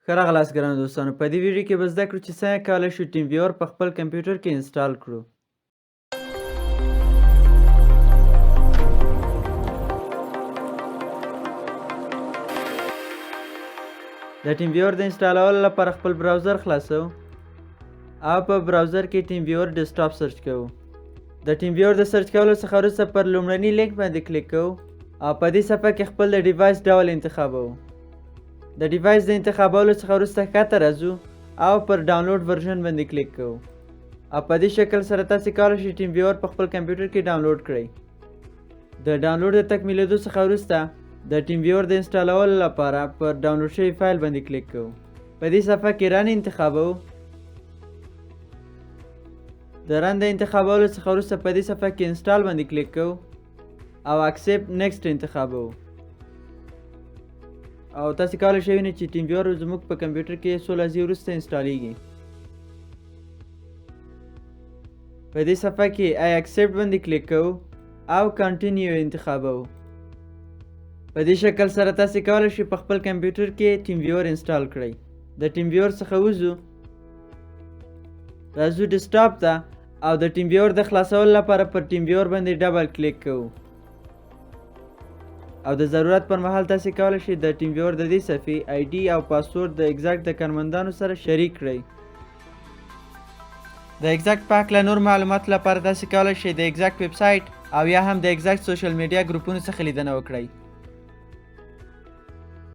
ښه راغلاست ګرانو دوستانو، په دې ویډیو کې به زده کړو چې څنګه کولی شو TeamViewer په خپل کمپیوټر کې install کړو. د TeamViewer د install ولو لپاره خپل browser خلاصو او په browser کې TeamViewer Desktop search کوو. د TeamViewer د search کولو څخه وروسته پر لومړني لینک باندې کلیک کوو او په دې صفحه کې خپل د device ډول انتخابوو. د device د انتخابولو څخه وروسته ښکته راځو او پر download version باندې کلیک کوو او په دې شکل سره تاسو کولی شئ TeamViewer په خپل کمپیوټر کې ډاونلوډ کړئ. د ډاونلوډ د تکمیلېدو څخه وروسته د TeamViewer د install ولو لپاره پر ډاونلوډ شوي فایل باندې کلیک کوو. په دې صفحه کې run انتخابوو. د run د انتخابولو څخه وروسته په دې صفحه کې install باندې کلیک کوو او accept next انتخابوو. او تاسو کولی شئ وینئ چې TeamViewer زموږ په کمپیوټر کې څو لحظې وروسته install ېږي. په دې صفحه کې I accept باندې کلیک کوو او continue انتخابوو. په دې شکل سره تاسو کولی شئ په خپل کمپیوټر کې TeamViewer install کړئ. د TeamViewer څخه وځو، راځو ډیسکټاپ ته او د TeamViewer د خلاصولو لپاره پر TeamViewer باندې double click کوو او د ضرورت پر مهال تاسو کولی شئ د TeamViewer د دې صفحې ID او پاسورډ د Exact د کارمندانو سره شریک کړئ. د Exact په هکله نور معلوماتو لپاره تاسو کولی شئ د Exact ویبسایټ او یا هم د Exact social media ګروپونو څخه لیدنه وکړئ.